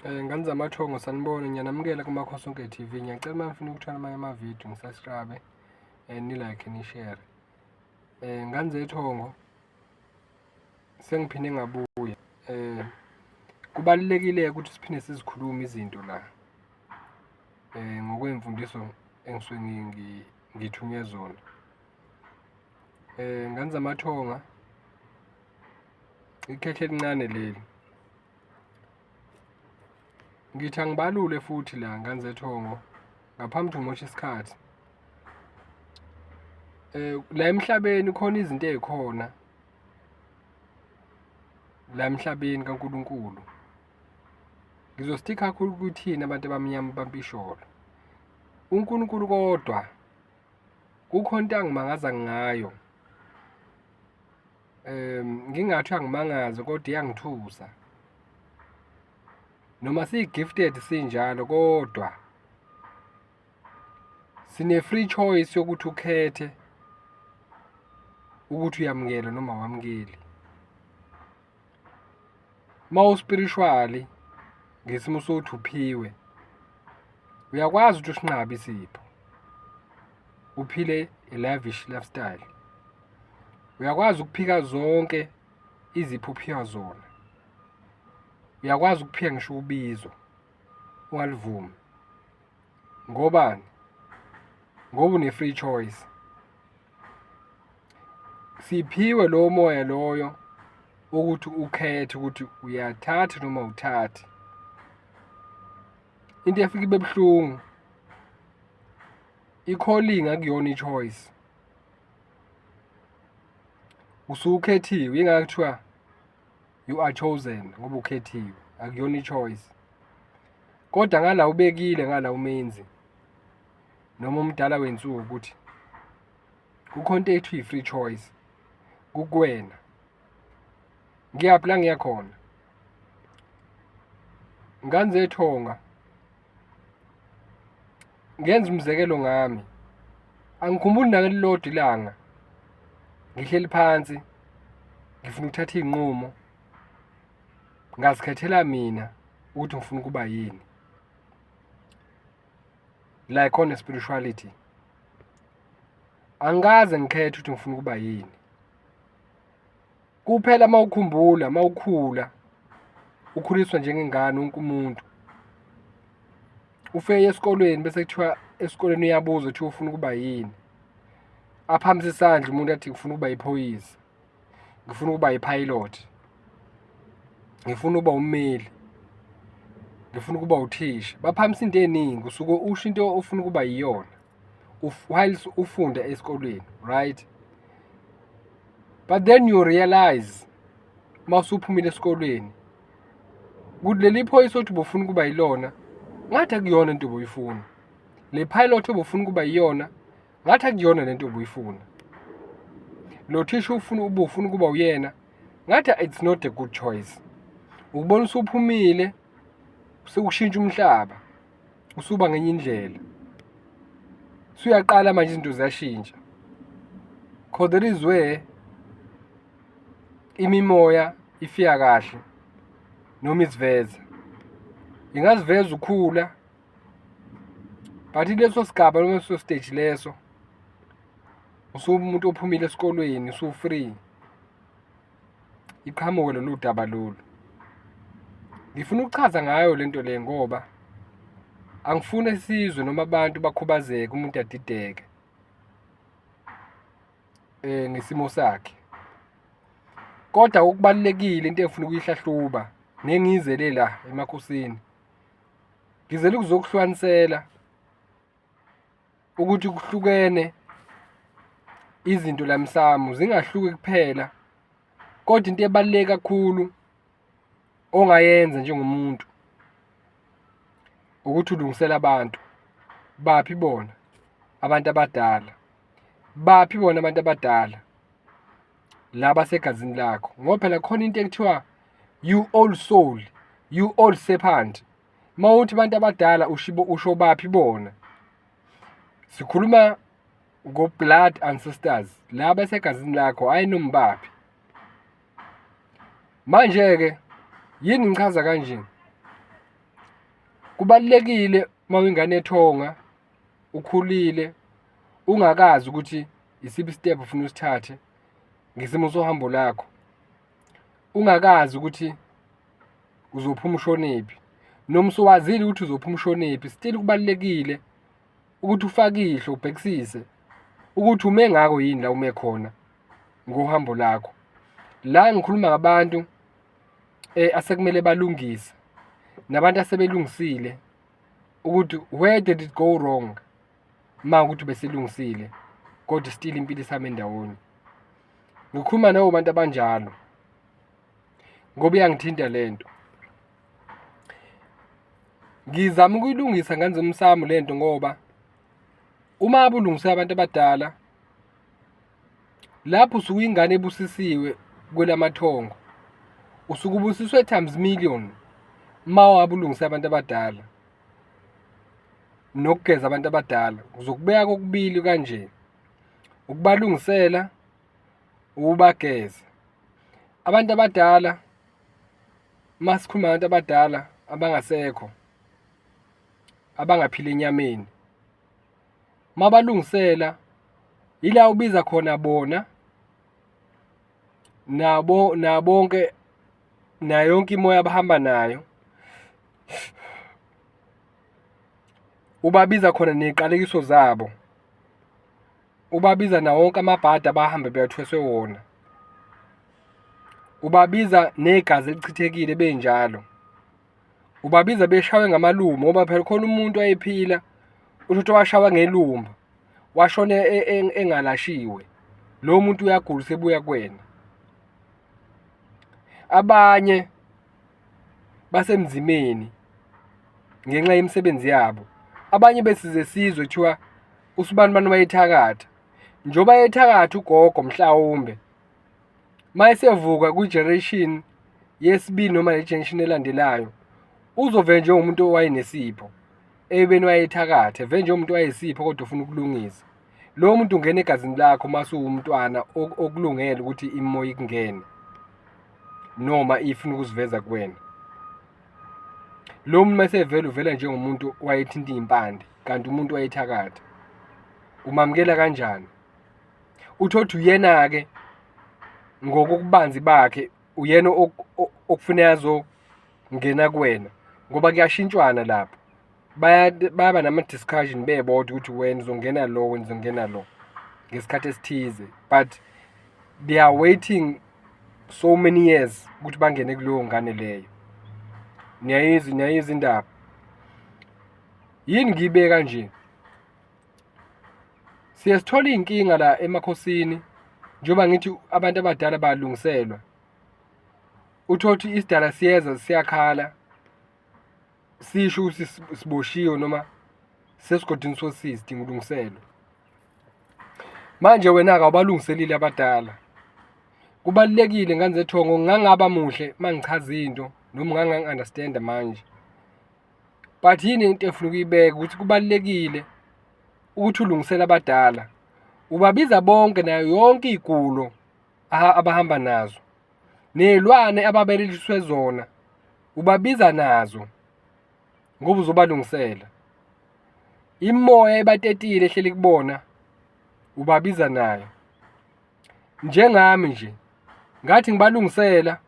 Ngane zamathongo, sanibona, ngiyanamukela kuMakhosonke TV. Ngiyacela uma nifuna ukuthola amanye amavidiyo ngisubscribe, ni-like, ni-share. Ngane zethongo, sengiphinde ngabuya. Kubalulekile ukuthi siphinde sizikhulume izinto la ngokwemfundiso engisuke ngithunywe zona. Ngane zamathonga, ikhekhe elincane leli. Ngithi angibalule futhi la, ngane zethongo, ngaphambi ukuthi ngimoshe isikhathi. La emhlabeni khona izinto ey'khona la emhlabeni kaNkulunkulu. Ngizostikha kakhulu kuthina abantu abamnyama bampisholo. UNkulunkulu kodwa kukhona into angimangaza ngayo. Ngingathi angimangaze kodwa iyangithusa. Noma siyi-gifted sinjalo kodwa sine free choice yokuthi ukhethe ukuthi uyamukela noma awamukeli. Uma uspiritually ngesimo sokuthi uphiwe, uyakwazi ukuthi usinqabe isipho, uphile a lavish lifestyle. Uyakwazi ukuphika zonke izipho ophiwa zona. Uyakwazi ukuphika ngisho ubizo ungalivumi. Ngobani? Ngoba une free choice. Siphiwe lo moya loyo ukuthi ukhethe ukuthi uyathatha noma awuthathi. Into efika ibe buhlungu, i-calling akuyona i-choice. Usukhethiwe, ingakho kuthiwa you are chosen, ngoba ukhethiwe, akuyona i-choice. Kodwa ngala ubekile ngala umenzi noma umdala wensuku ukuthi kukhona into ethiwa i-free choice kukuwena. Ngiyaphi la ngiya khona? Ngane zethonga, ngenza umzekelo ngami. Angikhumbuli nangelilodwa ilanga ngihleli phansi ngifuna ukuthatha iy'nqumo, ngazikhethela mina ukuthi ngifuna ukuba yini. Like on spirituality, angikaze ngikhethe ukuthi ngifuna ukuba yini. Kuphela uma ukhumbula, uma ukhula, ukhuliswa njengengane wonke umuntu. Ufike esikolweni bese kuthiwa esikolweni uyabuza ukuthi ufuna ukuba yini. Aphamise isandla umuntu athi ngifuna ukuba yiphoyisa, ngifuna ukuba yi-pilot, ngifuna ukuba ummeli, ngifuna ukuba uthisha. Baphakamisa into eningi, usuke usho into ofuna ukuba yiyona whilst ufunda esikolweni, right? But then you realize mawusuphumile esikolweni ukuthi leli phoyisa othi ubufuna ukuba yilona ngathi akuyona into obuyifuna. Le pilot obufuna ukuba yiyona ngathi akuyona lento obuyifuna. Lo thisha ufuna ubufuna ukuba uyena ngathi it's not a good choice. Ukubona usuphumile sekushintsha umhlaba, usuba ngenye indlela. Suyaqala manje izinto ziyashintsha. Cause there is where imimoya ifika kahle noma iziveza. Ingaziveza ukhula, but leso sigaba noma leso stage leso usuwumuntu ophumile esikolweni, usu-free, iqhamuke lolu daba lolu. Ngifuna ukuchaza ngayo lento le ngoba angifuni isizwe noma abantu bakhubazeke, umuntu adideke ngesimo sakhe. Kodwa okubalulekile, into engifuna ukuyihlahluba nengiyizele la emakhosini, ngizele ukuzokuhlukanisela ukuthi kuhlukene izinto la msamo, zingahluki kuphela, kodwa into ebaluleke kakhulu ongayenza njengomuntu ukuthi ulungisele abantu. Baphi bona abantu abadala? Baphi bona abantu abadala laba segazini lakho? Ngoba phela khona into ekuthiwa you old soul, you old serpent. Uma uthi abantu abadala ushibo usho baphi bona? Sikhuluma ngo-blood ancestors, laba esegazini lakho, hhayi noma baphi. Manje-ke yini ngichaza kanje? Kubalulekile uma uyingane yethonga, ukhulile, ungakazi ukuthi isiphi isitebhu ofuna usithathe ngesimo sohambo lakho, ungakazi ukuthi uzophuma ushonephi, noma usuwazile ukuthi uzophuma ushonephi, still kubalulekile ukuthi ufake ihlo ubhekisise ukuthi ume ngako yini la ume khona ngohambo lakho. La ngikhuluma ngabantu asekumele balungise nabantu asebelungisile ukuthi where did it go wrong uma ukuthi besilungisile kodwa still impilo isame ndawonye. Ngikhuluma nabo bantu abanjalo ngoba iyangithinta lento. Ngizama ukuyilungisa ngenze umsamo lento ngoba uma ngabe ulungise abantu abadala lapho usuke uyingane ebusisiwe kwelamathongo, usuke ubusiswe times million uma wabe ulungise abantu abadala nokugeza abantu abadala. Ngizokubeka kokubili kanje, ukubalungisela, ukubageza. Abantu abadala, uma sikhuluma ngabantu abadala abangasekho, abangaphili enyameni, uma balungisela yila ubiza khona bona nabo nabonke nayo yonke imoya abahamba nayo, ubabiza khona ney'qalekiso zabo, ubabiza nawo wonke amabhadi abahambe bewathweswe wona, ubabiza negazi elichithekile benjalo, ubabiza beshawe ngamalumbo ngoba phela khona umuntu wayephila uthi washawa ngelumbo washona engalashiwe, lowo muntu uyagula usebuya kuwena. Abanye basemzimeni ngenxa yemisebenzi yabo, abanye besize sizwe kuthiwa usibanibani wayethakatha. Njengoba ethakatha ugogo mhlawumbe uma esevuka kwi-generation yesibili noma le generation elandelayo, uzovela njengomuntu owayenesipho ekubeni wayethakatha, evele njengomuntu owayesipho kodwa ofuna ukulungisa. Lowo muntu ungena egazini lakho uma usuwumntwana okulungele ukuthi imimoya ikungene noma ifuna ukuziveza kuwena. Lo muntu uma esevela uvela njengomuntu owayethinta iy'mpande kanti umuntu wayethakatha. Umamukela kanjani? Uthole ukuthi uyena-ke ngokokubanzi bakhe uyena okufuneka azongena kuwena ngoba kuyashintshwana lapho. Bayaba nama-discussion bebodwa ukuthi wena uzongena lo, wena uzongena lo ngesikhathi esithize, but they are waiting so many years ukuthi bangene kuleyo ngane leyo. Niyayizwa, niyayizwa indaba? Yini ngiyibeka kanje? Siye sithole iy'nkinga la emakhosini njengoba ngithi abantu abadala bayalungiselwa. Uthole ukuthi isidala siyeza siyakhala sisho ukuthi siboshiwe noma sesigodini sosizi sidinga ukulungiselwa. Manje wena-ke awubalungiselile abadala. Kubalulekile ngane zethongo ngangaba muhle uma ngichaza into noma ungangangi-understand-a manje. But yini into engifuna ukuyibeka ukuthi kubalulekile ukuthi ulungisele abadala. Ubabiza bonke nayo yonke iy'gulo abahamba nazo, ney'lwane ababeleliswe zona ubabiza nazo ngoba uzobalungisela. Imimoya ebatetile ehleli kubona ubabiza nayo. Njengami nje ngathi ngibalungisela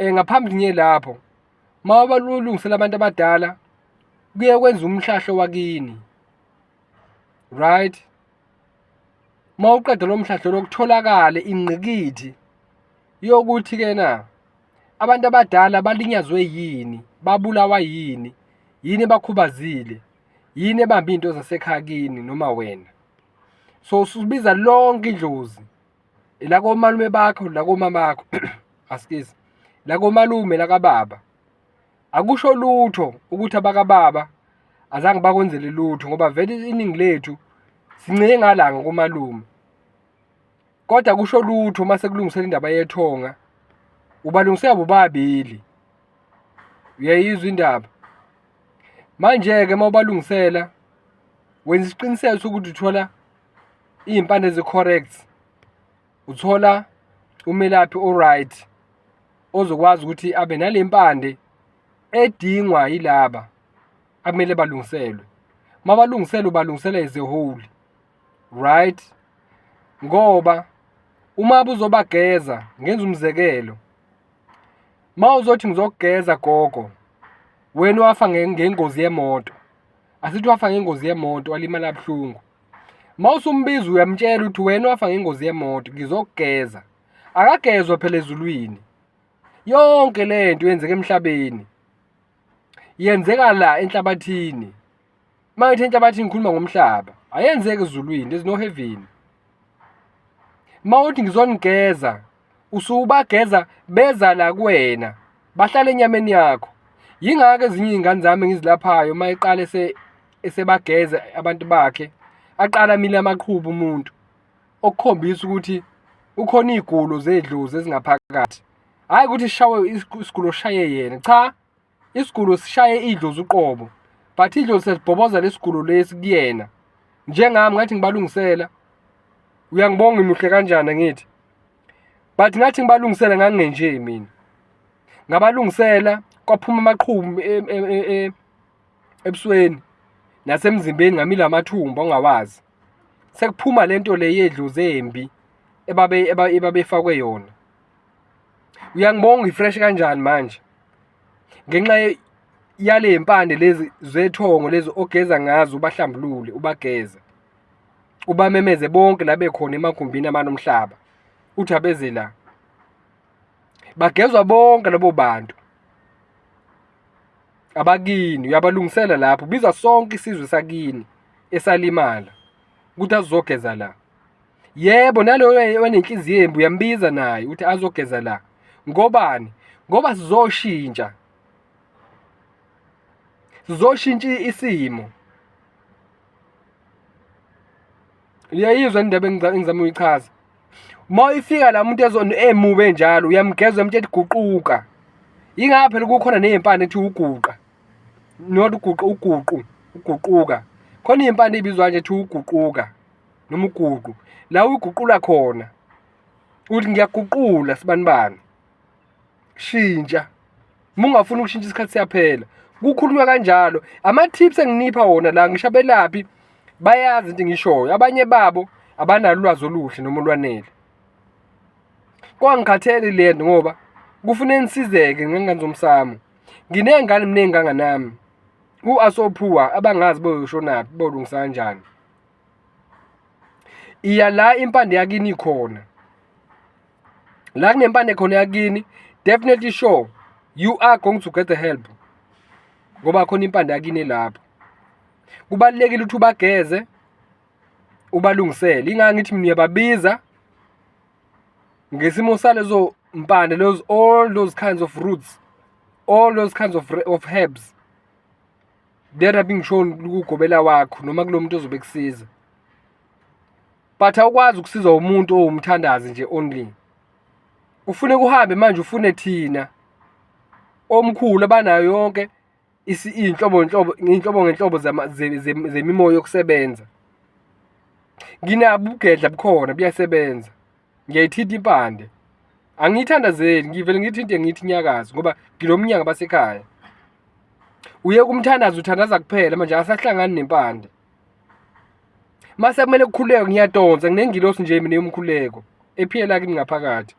ngaphambi ngiye lapho uma ubalungisela abantu abadala kuye kwenza umhlahlo wakini, right? Uma uqeda lo mhlahlo lo kutholakale ingqikithi yokuthi-ke na abantu abadala balinyazwe yini, babulawa yini, yini ebakhubazile, yini ebambe iy'nto zasekhaya kini noma wena. So usubiza lonke idlozi elakomalume bakho, lakomama bakho, askies, lakomalume, lakababa. Akusho lutho ukuthi abakababa azange bakwenzele lutho ngoba vele iningi lethu sincike ngala ngakomalume. Kodwa akusho lutho uma sekulungisela indaba yethonga, ubalungisela bobabili. Uyayizwa indaba? Manje-ke uma ubalungisela wenza isiqiniseko sokuthi uthola iy'mpande ezi-correct, uthola umelaphi o-right ozokwazi ukuthi abe nale mpande edingwa yilaba. akumele balungiselwe. Uma balungiselwe ubalungisela as a whole, right? Ngoba uma buzobageza, ngenza umzekelo, uma uzothi ngizokugeza gogo, wena wafa ngengozi yemoto, asithi wafa ngengozi yemoto walimala kabuhlungu. Uma usumbiza uyamtshela ukuthi wena wafa ngengozi yemoto, ngizokugeza. Akagezwa phela ezulwini. Yonke le nto yenzeka emhlabeni. Yenzeka la enhlabathini. Uma ngithi enhlabathini ngikhuluma ngomhlaba. Ayenzeki ezulwini, there's no heaven. Uma uthi ngizonigeza, usubageza beza la kuwena, bahlala enyameni yakho. Yingakho ezinye iy'ngane zami engizilaphayo uma eqala esebageza abantu bakhe, aqala amile amaqhubu umuntu, okukhombisa ukuthi ukhona iy'gulo zedlozi ezingaphakathi. Hhayi ukuthi sishawe isigulo sishaye yena, cha, isigulo sishaye idlozi uqobo, but idlozi selibhoboza lesigulo lesi kuyena. Njengami ngathi ngibalungisela, uyangibonga ngimuhle kanjani angithi? But ngathi ngibalungisela ngangingenje mina. Ngabalungisela kwaphuma amaqhubu ebusweni nasemzimbeni, ngamila amathumba ongawazi. Sekuphuma lento le yedlozi embi ebabefakwe yona. Uyangibonga ngi-fresh kanjani manje? Ngenxa yale mpande lezi zethongo lezi ogeza ngazo, ubahlambulule, ubageze, ubamemeze bonke la bekhona emagumbini amanomhlaba, uthi abeze la. Bagezwa bonke labo bantu abakini, uyabalungisela lapho, ubiza sonke isizwe sakini esalimala ukuthi azogeza la. Yebo, naloyo onenhliziyo embi uyambiza naye ukuthi azogeza la. Ngobani? Ngoba sizoshintsha, sizoshintsha isimo. Uyayizwa indaba engizama ukuyichaza? Uma ifika la muntu emubi enjalo, uyamgeza uyamtshela guquka. Yingakho phela kukhona ney'mpande ethi uguqa, not uguqa, uguqu, uguquka. Khona iy'mpande ey'bizwa kanje ethi uguquka noma uguqu, la uyiguqula khona uthi ngiyaguqula sibanibani, shintsha. Uma ungafuni ukushintsha isikhathi siyaphela. Kukhulunywa kanjalo. Ama-tips enginipha wona la, ngisho abelaphi bayazi into engishoyo, abanye babo abanalo ulwazi oluhle noma olwanele. Kwangikhathele le nto ngoba kufune nisizeke ngengane zomsamo. Nginey'ngane mina ey'nganganami who are so poor, abangazi boyoshonaphi, bolungisa kanjani. Iya la impande yakini ikhona, la kunempande khona yakini, definitely sure you are going to get the help, ngoba khona impande yakini lapho. Kubalulekile ukuthi ubageze, ubalungisele. Ingakho ngithi mina uyababiza ngesimo salezo mpande, those all those kinds of roots, all those kinds of herbs that are being shown kugobela wakho noma kulo muntu ozobe kusiza. But awukwazi ukusiza umuntu owumthandazi nje only. Ufune kuhambe manje ufune thina omkhulu abanayo yonke iy'nhlobo nhlobo, iy'nhlobo ngenhlobo zemimoya yokusebenza. Nginabo ubugedla bukhona buyasebenza. Ngiyayithinta impande. Angiyithandazeli, ngivele ngiyithinte ngithi inyakazo ngoba ngilomnyango basekhaya. Uye kumthandazo uthandaza kuphela manje asahlangani nempande. Mase kumele kukhuleke ngiyadonsa, nginengilosi nje mina yomkhuleko ephiyela kimi ngaphakathi.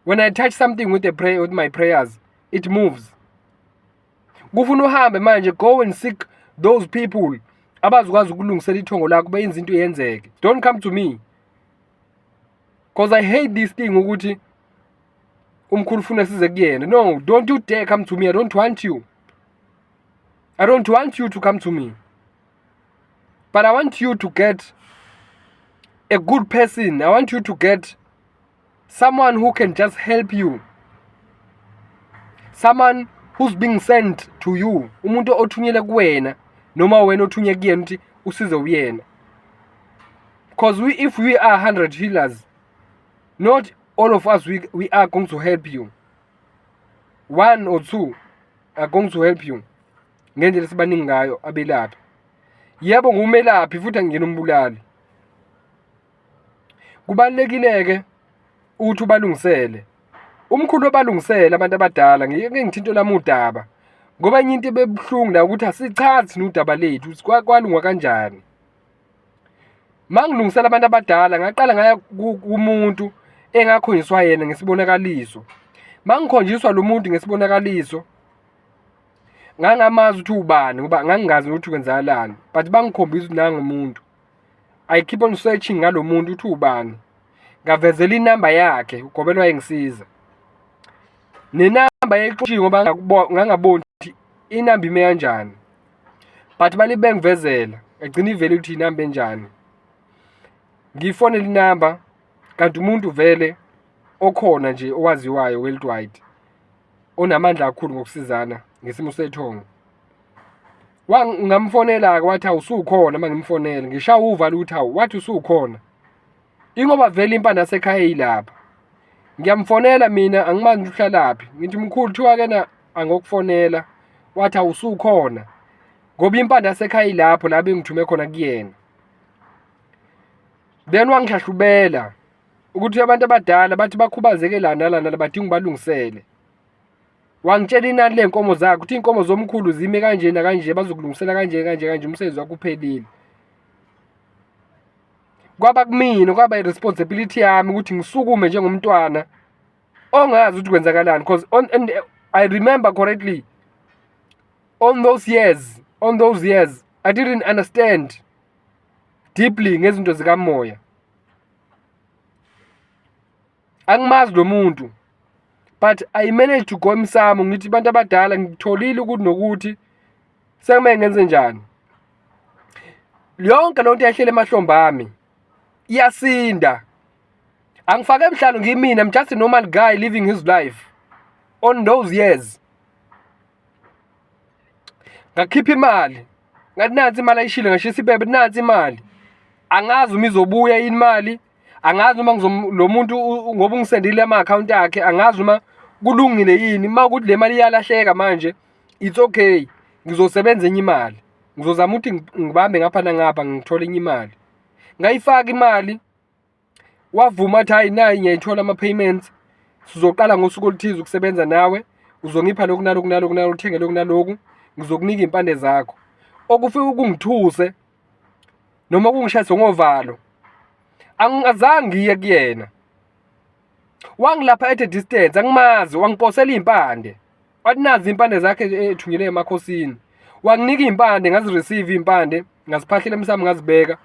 When I touch something with the prayer, with my prayers, it moves. Kufuna uhambe manje, go and seek those people abazokwazi ukulungisela ithongo lakho, benze into yenzeke. Don't come to me. Because I hate this thing ukuthi umkhulu ufuna size kuyena. No, don't you dare come to me. I don't want you. I don't want you to come to me. But I want you to get a good person. I want you to get someone who can just help you. Someone who's being sent to you. Umuntu othunyelwe kuwena noma wena othunye kuyena ukuthi usize uyena. Because if we are 100 healers, not all of us we are going to help you. One or two are going to help you. Ngendlela esibaningi ngayo abelaphi. Yebo, ngumelaphi futhi angiyena umbulali. Kubalulekile-ke ukuthi ubalungisele. Umkhulu obalungisele abantu abadala, ngike ngithinto lami udaba. Ngoba enye into ebebuhlungu la ukuthi asichazi thina udaba lethu ukuthi kwalungwa kanjani. Uma ngilungisela abantu abadala ngaqala ngaya kumuntu engakhonjiswa yena ngesibonakaliso. Uma ngikhonjiswa lo muntu ngesibonakaliso, ngangamazi ukuthi ubani ngoba ngangingazi ukuthi kwenzakalani, but bangikhombisa ukuthi nangu umuntu. I keep on searching ngalo muntu ukuthi ubani. Ngavezela inamba yakhe, ugobela wayengisiza. Nenamba yayixoshiwe ngoba ngangaboni ukuthi inamba ime kanjani. But bali bengivezela, yagcina ivele ukuthi inamba enjani. Ngiyifonele inamba kanti umuntu vele okhona nje owaziwayo worldwide onamandla kakhulu ngokusizana ngesimo sethongo. Ngamfonela-ke wathi hawu usukhona uma ngimfonela ngishaya uvalo ukuthi hawu wathi usukhona. Ingoba vele impande yasekhaya ilapha. Ngiyamfonela mina angimazi ukuthi uhlalaphi. Ngithi mkhulu kuthiwa kena angokufonela wathi awusukhona. Ngoba impande yasekhaya ilapho la bengithume khona kuyena. Then wangihlahlubela ukuthi abantu abadala bathi bakhubazeke la nala nala badinga ubalungisele. Wangitshela inani ley'nkomo zakhe ukuthi iy'nkomo zomkhulu zime kanje nakanje bazokulungisela kanje kanje kanje umsebenzi wakho uphelile. Kwaba kumina kwaba i-responsibility yami ukuthi ngisukume njengomntwana ongazi ukuthi kwenzakalani because on and I remember correctly on those years on those years I didn't understand deeply ngezinto zikamoya. Angimazi lo muntu but I managed to go emsamo ngithi abantu abadala ngitholile ukuthi nokuthi sekumele ngenze njani. Yonke lento yahlele emahlombe ami iyasinda. Angifake emhlalo ngimina, I'm just a normal guy living his life on those years. Ngakhipha imali ngathi nansi imali ayishilo, ngashisa ibebe, nansi imali. Angazi uma izobuya yini imali, angazi uma lo muntu ngoba ungisendile ama-akhawunti akhe, angazi uma kulungile yini. Uma ukuthi le mali iyalahleka manje, it's okay, ngizosebenza enye imali, ngizozama ukuthi ngibambe ngapha nangapha ngithole enye imali. Ngayifaka imali, wavuma athi hayi nayi ngiyayithola ama-payments, sizoqala ngosuku oluthize ukusebenza nawe, uzongipha lokhu naloku naloku naloku, uthenge lokhu naloku, ngizokunika iy'mpande zakho. Okufike kungithuse noma kungishayise ngovalo, angizange ngiye kuyena. Wangilapha at a distance, angimazi, wangiposela iy'mpande. Wathi nazi iy'mpande zakhe ethunyelwe emakhosini. Wanginika iy'mpande, ngazi-receive iy'mpande, ngaziphahlela emsamo ngazibeka.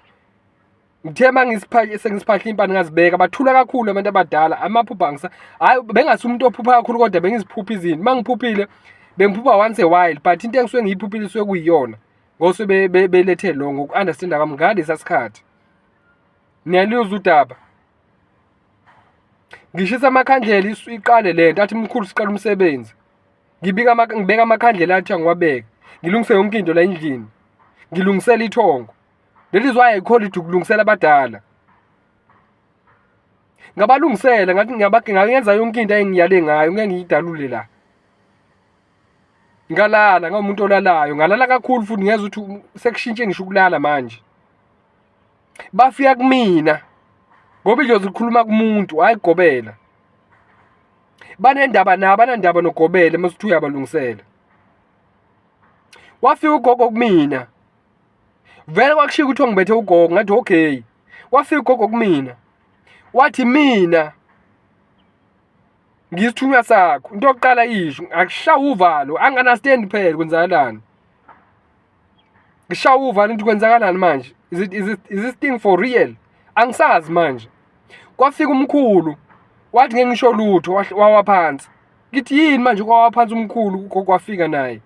Ngithe uma sengisiphahle iy'mpande ngazibeka, bathula kakhulu abantu abadala, amaphupho angisa, hhayi bengasi umuntu ophupha kakhulu kodwa bengiziphupha izinto. Uma ngiphuphile, bengiphupha once a while, but into engisuke ngiyiphuphile isuke kuyiyona. Ngosuke belethe lo ngoku-understand-a kwami ngalesa sikhathi. Niyaluzwa udaba. Ngishisa amakhandlela iqale lento athi mkhulu siqala umsebenzi. Ngibika ngibeka amakhandlela athi angiwabeke. Ngilungise yonke into la endlini. Ngilungisela ithongo. Leli zwa ayikho lithi ukulungisela abadala. Ngabalungisela ngathi ngayenza yonke into engiyale ngayo ngeke ngiyidalule la. Ngalala ngawumuntu olalayo, ngalala kakhulu futhi ngezwa ukuthi sekushintshe ngisho ukulala manje. Bafika kumina ngoba idlozi likhuluma kumuntu hhayi kugobela. Banendaba nabo, banandaba nogobela uma usuthi uyabalungisela. Wafika ugogo kumina. Vele kwakushiwo ukuthi ngibethe ugogo ngathi okay. Wafika ugogo kumina. Wathi mina ngisithunywa sakho. Into yokuqala isho akushaya uvalo, angi-understand phela kwenzakalani. Ngishaya uvalo ukuthi kwenzakalani manje. Is this thing for real? Angisazi manje. Kwafika umkhulu wathi ngeke ngisho lutho wawa phansi. Ngithi yini manje kwawa phansi umkhulu ugogo wafika naye.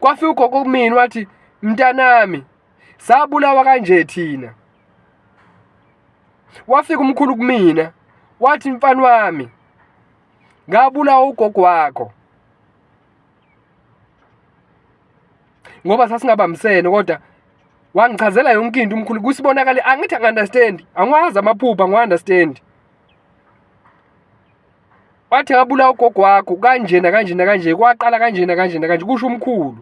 Kwafika ugogo kumina wathi mntanami sabulawa kanje thina. Wafika umkhulu kumina wathi mfana wami ngabulawa ugogo wakho. Ngoba sasingabambisene kodwa wangichazela yonke into umkhulu kusibonakale angithi angi-understand angiwazi amaphupho angiwa-understand. Wathi ngabulawa ugogo wakho kanje nakanje nakanje kwaqala kanje nakanje nakanje kusho umkhulu.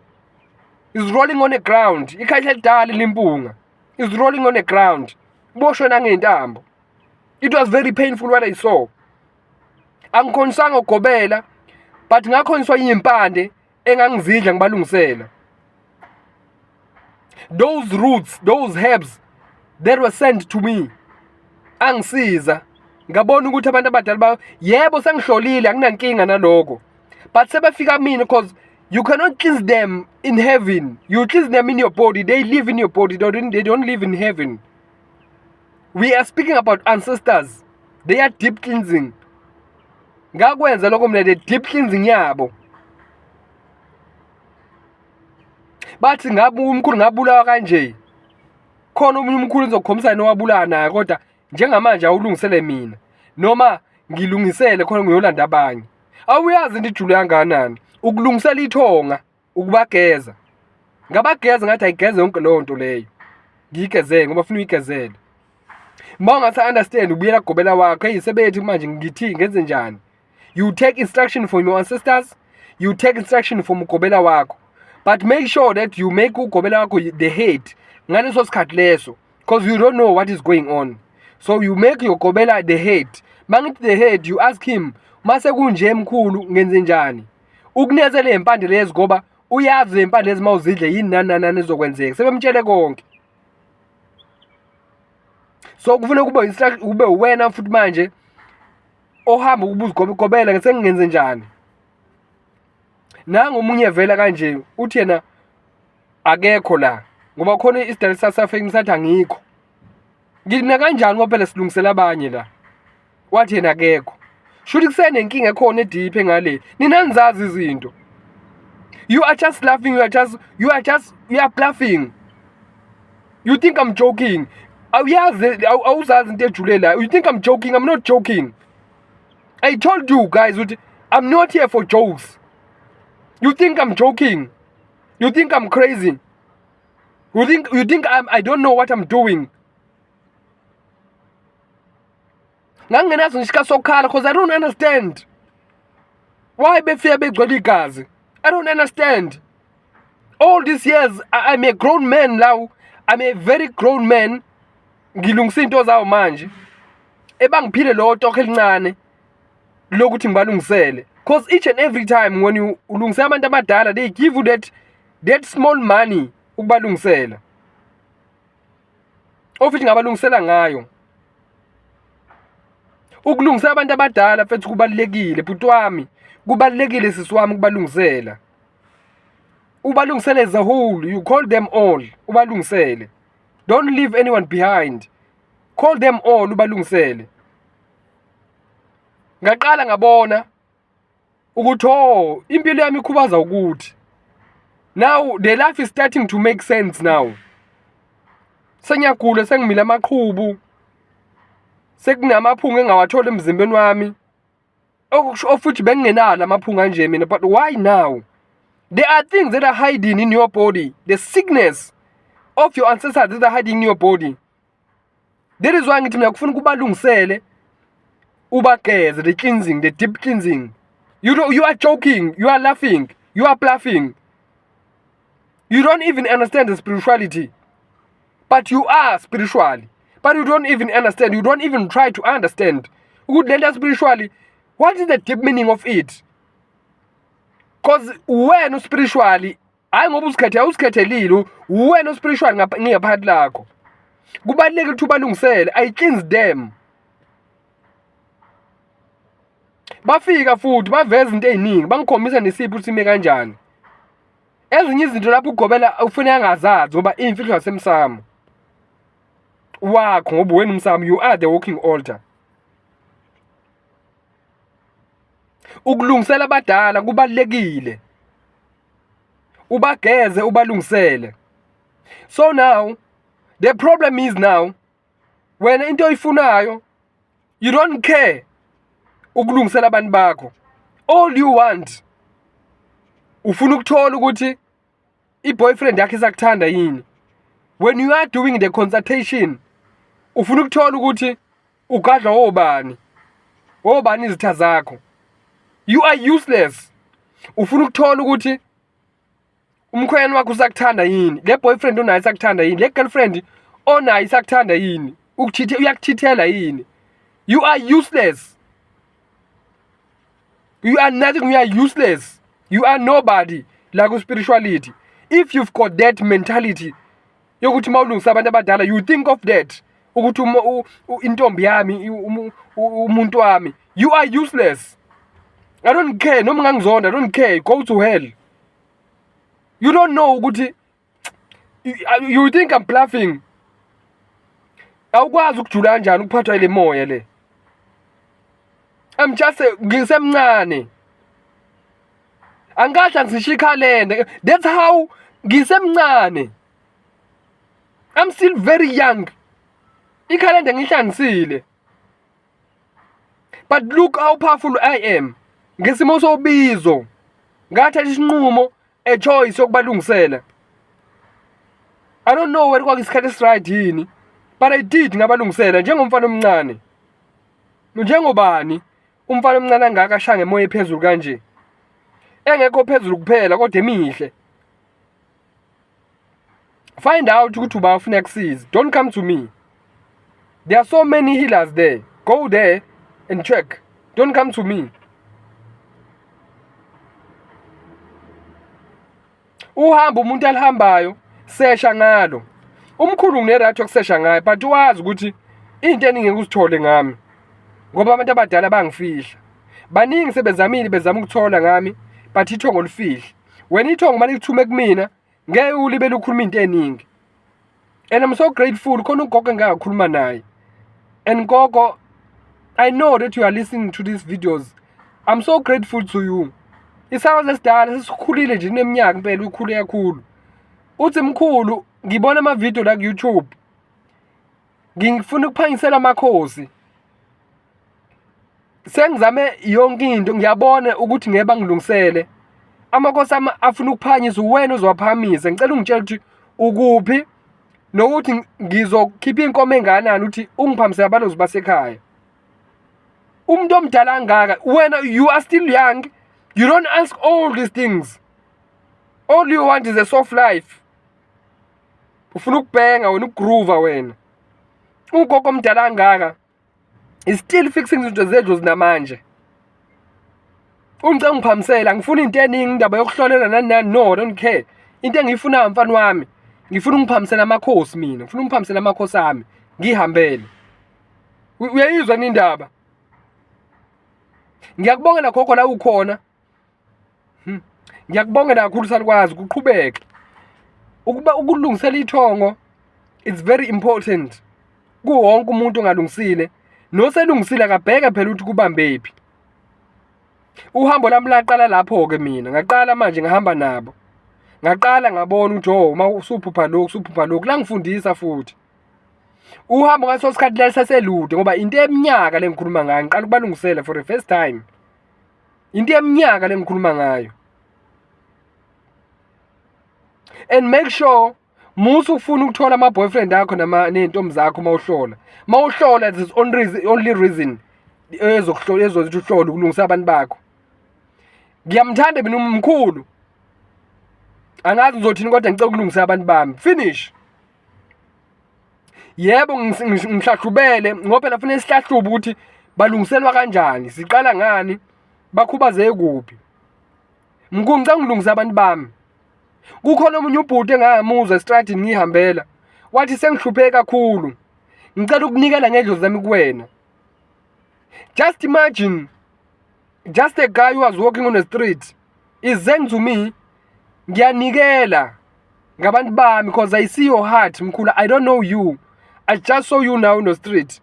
Is rolling on the ground ikhahla elidala limpunga. Is rolling on the ground. Boshwe nangentambo. It was very painful what I saw. Angikhonisanga ukugobela. But ngakhonyiswa iyimpande engangizidla ngibalungisela. Those roots, those herbs that were sent to me angisiza ngabona ukuthi abantu abadala ba yebo sengihlolile, anginankinga naloko, but sebefika mina, because you cannot cleanse them in heaven, you cleanse them in your body. They live in your body, they don't live in heaven. We are speaking about ancestors. They are deep cleansing. Ngakwenza lokho mina, the deep cleansing yabo. Bathi ngabe umkhulu ngabulawa kanje, khona omunye umkhulu ngizokukhombisa yena owabulawa naye, kodwa njengamanje awulungisele mina noma ngilungisele khona ngiyolanda abanye. Awuyazi into ijule kangakanani ukulungisela ithonga, ukubageza. Ngabageza, ngathi ayigeze yonke leyo nto leyo, ngiyigezele ngoba funa uyigezele. Uma ungase understand, ubuyela kugobela wakho, hey, sebethi manje ngithi ngenze njani? You take instruction from your ancestors, you take instruction from ugobela wakho, but make sure that you make ugobela wakho the head ngaleso sikhathi leso, because you don't know what is going on. So you make your gobela the head. Mangithi the head, you ask him, mase kunje mkhulu, ngenze njani? Ukunikeza le mpande lezi, ngoba uyazi le mpande lezi mawuzidle yini nani nani nani ezokwenzeka, sebemtshele konke. So kufuneka kube instruction, kube wena futhi manje ohamba ukubuza ugobela, ngisengingenze njani? Nangu omunye vela kanje, uthi yena akekho la ngoba khona isidalo sasafike sathi angikho. Ngina kanjani ngoba phela silungisela abanye la? Wathi yena akekho. Shuthi kusenenkinga ekhona e-deep engale. Nina nizazi izinto. You are just laughing, you are just you are bluffing. You think I'm joking. Awuyazi, awuzazi into ejule la. You think I'm joking? I'm not joking. I told you guys ukuthi I'm not here for jokes. You think I'm joking? You think I'm crazy? You think I don't know what I'm doing? Ngangingenazo ngisho isikhathi sokukhala because I don't understand why befika begcwele igazi. I don't understand. All these years, I'm a grown man now. I'm a very grown man. Ngilungisa into zawo manje. Ebangiphile lo tokho elincane lokuthi ngibalungisele. Because each and every time when you ulungisa abantu abadala, they give you that small money ukubalungisela. Ofithi ngabalungisela ngayo. Ukulungisa abantu abadala, mfethu, kubalulekile, bhuti wami. Kubalulekile, sisi wami, ukubalungisela. Ubalungisele as a whole, you call them all, ubalungisele. Don't leave anyone behind. Call them all, ubalungisele. Ngaqala ngabona ukuthi, oh, impilo yami ikhubaza ukuthi now the life is starting to make sense now. Sengiyagula, sengimile amaqhubu, sekunamaphunga engawathola emzimbeni wami, okusho futhi bengingenalo amaphunga nje mina. But why now? There are things that are hiding in your body, the sickness of your ancestors that are hiding in your body. That is why ngithi mina kufuna ukubalungisele, ubageze, the cleansing, the deep cleansing. You know, you are joking, you are laughing, you are bluffing. You don't even understand the spirituality, but you are spiritually, but you don't even understand. You don't even try to understand ukuthi lento spiritually, what is the deep meaning of it, cause wena spiritually, hayi ngoba uzikhethe, awuzikhethelile wena spiritual ngaphakathi lakho. Kubalulekile ukuthi ubalungisele. I cleanse them. Bafika futhi baveza into eziningi, bangikhombisa nesipho ukuthi sime kanjani. Ezinye izinto lapho ugobela ufanele angazazi ngoba imfihlo yasemsamo wakho, ngoba wena umsamo, you are the walking altar. Ukulungisela abadala kubalulekile, ubageze, ubalungisele. So now the problem is, now wena into oyifunayo, you don't care ukulungisela abantu bakho. All you want, ufuna ukuthola ukuthi i-boyfriend yakhe isakuthanda yini. When you are doing the consultation, ufuna ukuthola ukuthi ugadla obani, obani izitha zakho. You are useless. Ufuna ukuthola ukuthi umkhwenyana wakho usakuthanda yini, le boyfriend onayo isakuthanda yini, le girlfriend onayo isakuthanda yini, ukuchithe, uyakuchithela yini. You are useless. You are nothing, you are useless. You are nobody la ku spirituality. If you've got that mentality yokuthi mawulungisa abantu abadala, you think of that ukuthi intombi yami, umuntu wami, you are useless. I don't care noma ungangizonda, I don't care, go to hell. You don't know ukuthi you think I'm bluffing. Awukwazi ukujula kanjani ukuphathwa ile moya le. I'm just ngisemncane. Angikahle ngisisho ikhalenda. That's how ngisemncane. I'm still very young. Ikhalenda ngihlangisile. But look how powerful I am. Ngesimo sobizo. Ngathatha isinqumo, a choice yokubalungisela. I don't know whether kwakuyisikhathi esiright yini, but I did, ngabalungisela njengomfana omncane. Njengobani umfana omncane angaka ashaya ngemoya ephezulu kanje? Engekho phezulu kuphela kodwa emihle. Find out ukuthi uba ufuna kusiza. Don't come to me. There are so many healers there. Go there and check. Don't come to me. Uhambo umuntu alihambayo, sesha ngalo. Umkhulu ngine-right yokusesha ngayo, but wazi ukuthi into eningi ngeke uzithole ngami ngoba abantu abadala bangifihla. Baningi sebezamile, bezama ukuthola ngami, but ithongo lifihle. Wena ithongo mali lithume kumina, ngeke ulibele ukhuluma into eningi. And I'm so grateful, khona ugogo engakhuluma naye. And gogo, I know that you are listening to these videos. I'm so grateful to you. Isalukazi esidala sesikhulile nje, neminyaka impela, ukhule kakhulu. Uthi, "Mkhulu, ngibona ama-video la ku-YouTube, ngifuna ukuphangisela amakhosi. Sengizame yonke into, ngiyabona ukuthi ngeke bangilungisele amakhosi ami, afuna ukuphanyisa, wena uzowaphakamisa. Ngicela ungitshele ukuthi ukuphi nokuthi ngizokhipha inkomo engakanani ukuthi ungiphamisele abalozi basekhaya." Umuntu omdala kangaka, wena you are still young, you don't ask all these things. All you want is a soft life. Ufuna ukubhenga wena, ukugroova wena. Ugogo omdala kangaka is still fixing izinto zedlozi namanje. Ungicela ungiphamisela, ngifuna into eningi, indaba yokuhlolela nani nani, no, I don't care. Into engiyifunayo, mfana wami, ngifuna ungiphamisela amakhosi mina, ngifuna ungiphamisela amakhosi ami, ngihambele. Uyayizwa ni indaba? Ngiyakubongela gogo la ukhona. Ngiyakubongela kakhulu salukwazi, kuqhubeke. Ukuba ukulungisela ithongo, it's very important. Kuwo wonke umuntu ongalungisile, noselungisile akabheke phela ukuthi kubambephi. Uhambo lami laqala lapho-ke mina, ngaqala manje ngahamba nabo. Ngaqala ngabona ukuthi oh, uma usuphupha lokhu, usuphupha lokhu, langifundisa futhi. Uhambo ngaleso sikhathi lalisaselude ngoba into eminyaka le ngikhuluma ngayo, ngiqala ukubalungisela for the first time. Into eminyaka le ngikhuluma ngayo. And make sure musu ufuna ukuthola ama boyfriend akho nama nezintombi zakho mawuhlola. Mawuhlola, there's only reason ezokuhlola, ezothi uhlole ukulungisa abantu bakho. Ngiyamthanda mina umkhulu. Angazi ngizothini kodwa ngicela ukulungisa abantu bami. Finish. Yebo, ngihlahlubele ngoba phela kufanele sihlahlube ukuthi balungiselwa kanjani, siqala ngani, bakhubazeke kuphi. Mkhulu, ngicela ngilungise abantu bami. Kukhona omunye ubhuti engamuzwa estradini ngihambela. Wathi, "Sengihlupheke kakhulu. Ngicela ukunikela ngedlozi lami kuwena." Just imagine, just a guy who was walking on the street is saying to me, "Ngiyanikela ngabantu bami because I see your heart, mkhulu. I don't know you. I just saw you now in the street.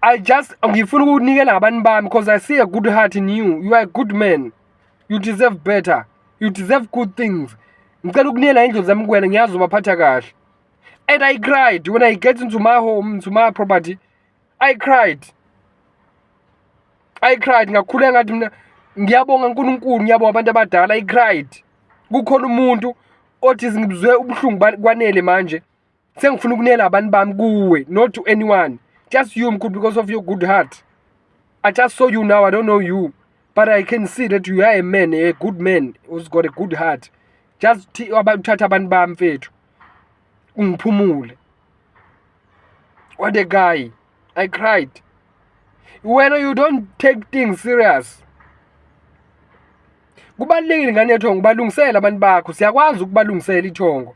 I just ngifuna ukunikela ngabantu bami because I see a good heart in you. You are a good man. You deserve better. You deserve good things. Ngicela ukunikela indlu zami kuwena, ngiyazi ubaphatha kahle." And I cried when I get into my home, into my property. I cried. I cried, ngakhuleka, ngathi mina ngiyabonga uNkulunkulu, ngiyabonga abantu abadala. I cried. Kukhona umuntu othi ngizwe ubuhlungu kwanele manje. Sengifuna ukunikela abantu bami kuwe, not to anyone. Just you, mkhulu, because of your good heart. I just saw you now, I don't know you. But I can see that you are a man, a good man who's got a good heart. Just uthatha abantu bami, mfethu. Ungiphumule. What a guy. I cried. Wena, you don't take things serious. Kubalulekile, ngane yethongo, balungisele abantu bakho. Siyakwazi ukubalungisela ithongo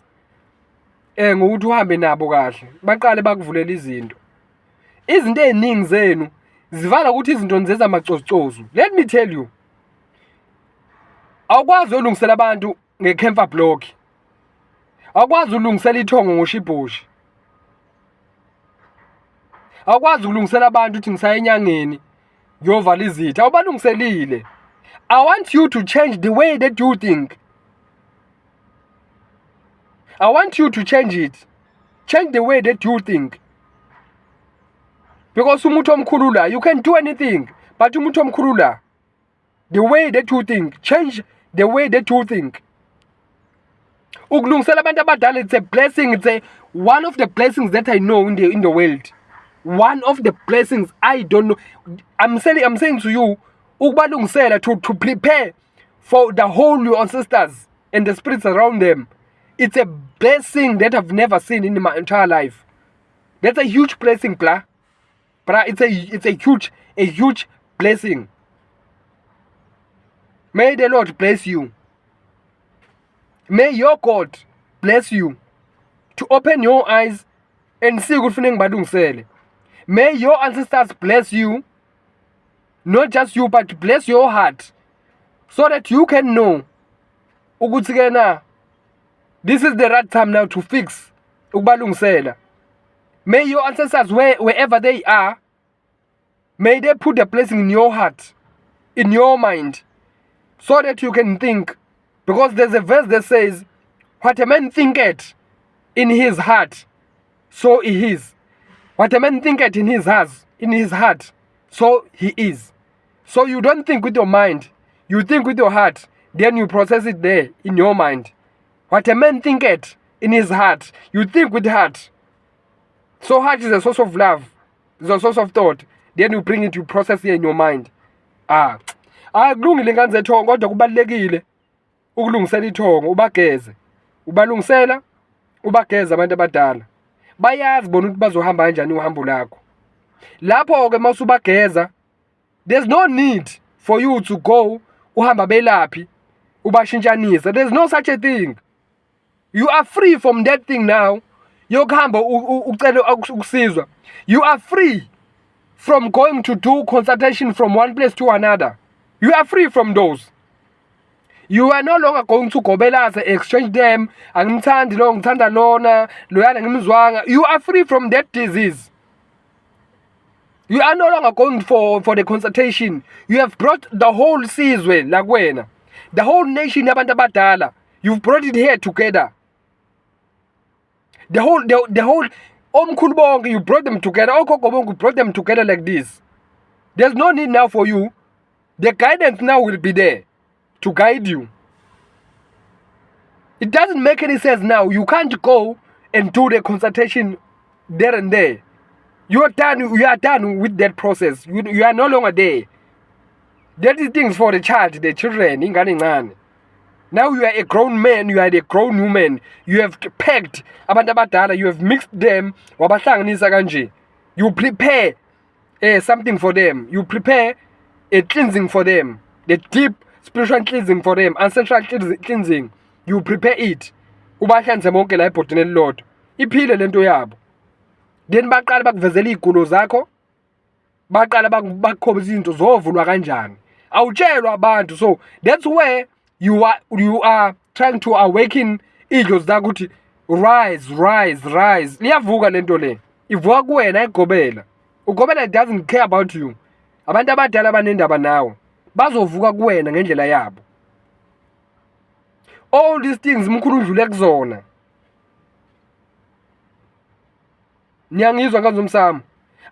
ngokuthi uhambe nabo kahle, baqale bakuvulela izinto. Izinto ey'ningi zenu zivala ukuthi izinto nizenza amacozucozu. Let me tell you, awukwazi uyolungisela abantu nge-camphor block, awukwazi ulungisela ithongo ngoshibhoshi, awukwazi ukulungisela abantu uthi ngisaya enyangeni ngiyovala izitha, awubalungiselile. I want you to change the way that you think. I want you to change it, change the way that you think, because umuntu omkhulu la, you can do anything, but umuntu omkhulu la, the way that you think, change the way that you think. Ukulungisela abantu abadala, it's a blessing. It's a one of the blessings that I know in the world, one of the blessings. I don't know, I'm saying to you, ukubalungisela, to prepare for the whole your ancestors and the spirits around them, it's a blessing that I've never seen in my entire life. That's a huge blessing, bra bra. It's a huge blessing. May the Lord bless you. May your God bless you to open your eyes and see ukuthi kufuneka ngibalungisele. May your ancestors bless you, not just you, but bless your heart so that you can know ukuthi ke na this is the right time now to fix ukubalungisela. May your ancestors, wherever they are, may they put a blessing in your heart, in your mind, so that you can think, because there's a verse that says, "What a man thinketh in his heart, so he is. What a man thinketh in his heart, so he is." So you don't think with your mind, you think with your heart, then you process it there in your mind. What a man thinketh in his heart, you think with heart. So heart is a source of love, is a source of thought. Then you bring it, you process it in your mind. Ah, ah, kulungile, ingane zethongo, kodwa kubalulekile ukulungisela ithongo, ubageze, ubalungisela, ubageze abantu abadala. Bayazi bona ukuthi bazohamba kanjani uhambo lakho. Lapho-ke mawusubageza, there's no need for you to go uhamba belaphi ubashintshanisa. There's no such a thing. You are free from that thing now yokuhamba ucele ukusizwa. You are free from going to do consultation from one place to another. You are free from those. You are no longer going to gobelaza, exchange them, angimthandi lo, ngithanda lona loyana, ngimzwanga. You are free from that disease. You are no longer going for the consultation. You have brought the whole sizwe la kuwena, the whole nation yabantu abadala. You've brought it here together, the whole omkhulu bonke. You brought them together, okhokho bonke, you brought them together like this. There's no need now for you. The guidance now will be there to guide you. It doesn't make any sense now. You can't go and do the consultation there and there. You're done. You are done with that process. You are no longer there. That is things for the child, the children, ingane encane. Now you are a grown man, you are a grown woman. You have packed abantu abadala, you have mixed them, wabahlanganisa kanje. You prepare something for them. You prepare a cleansing for them. The deep spiritual cleansing for them, ancestral cleansing. You prepare it. Ubahlanze bonke la ebhodini elilodwa. Iphile lento yabo. Then baqala bakuvezela iy'gulo zakho, baqala bakukhombisa izinto zovulwa kanjani. Awutshelwa abantu. So that's where you are trying to awaken idlozi lakho ukuthi rise, rise, rise. Liyavuka lento le, ivuka kuwena igobela. Ugobela doesn't care about you. Abantu abadala banendaba nawe, bazovuka kuwena ngendlela yabo. All these things mkhulu udlule kuzona. Niyangizwa ngazomsamo?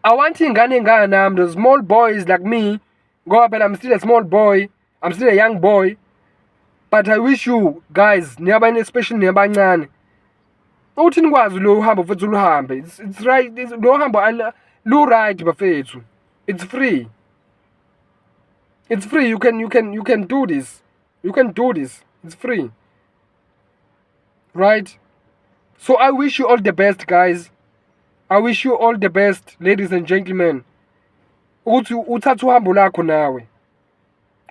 I want ingane engana nami, the small boys like me, ngoba phela I'm still a small boy, I'm still a young boy, but I wish you guys niyabane, especially niyabancane, uthi nikwazi lo uhambo futhi uluhambe. It's right, lo hambo lu right, bafethu. It's free, it's free. You can do this, you can do this. It's free, right? So I wish you all the best, guys. I wish you all the best, ladies and gentlemen. Ukuthi uthathe uhambo lakho nawe.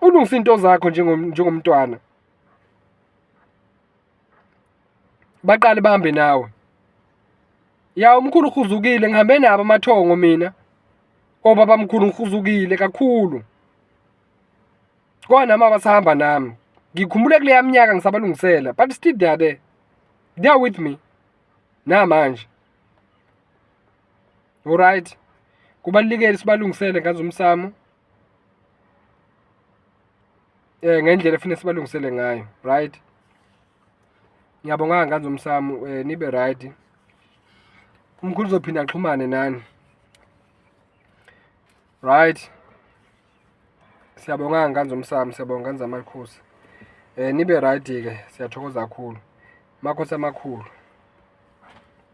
Ulungise into zakho njengomntwana. Baqale bahambe nawe. Ya umkhulu uhuzukile ngihambe nabo amathongo mina. Obaba mkhulu ngihuzukile kakhulu. Kodwa nami abasahamba nami. Ngikhumbule kuleya minyaka ngisabalungisela but still they are there. They are with me. Namanje. Alright. Kubalulekile sibalungisele ngazo umsamo. Ngendlela efuna sibalungisele ngayo, right? Ngiyabonga ngazo umsamo nibe right. Umkhulu uzophinda axhumane nani. Right. Siyabonga ngane zomsamo, siyabonga ngane zamakhosi. Nibe right ke, siyathokoza kakhulu. Makhosi amakhulu.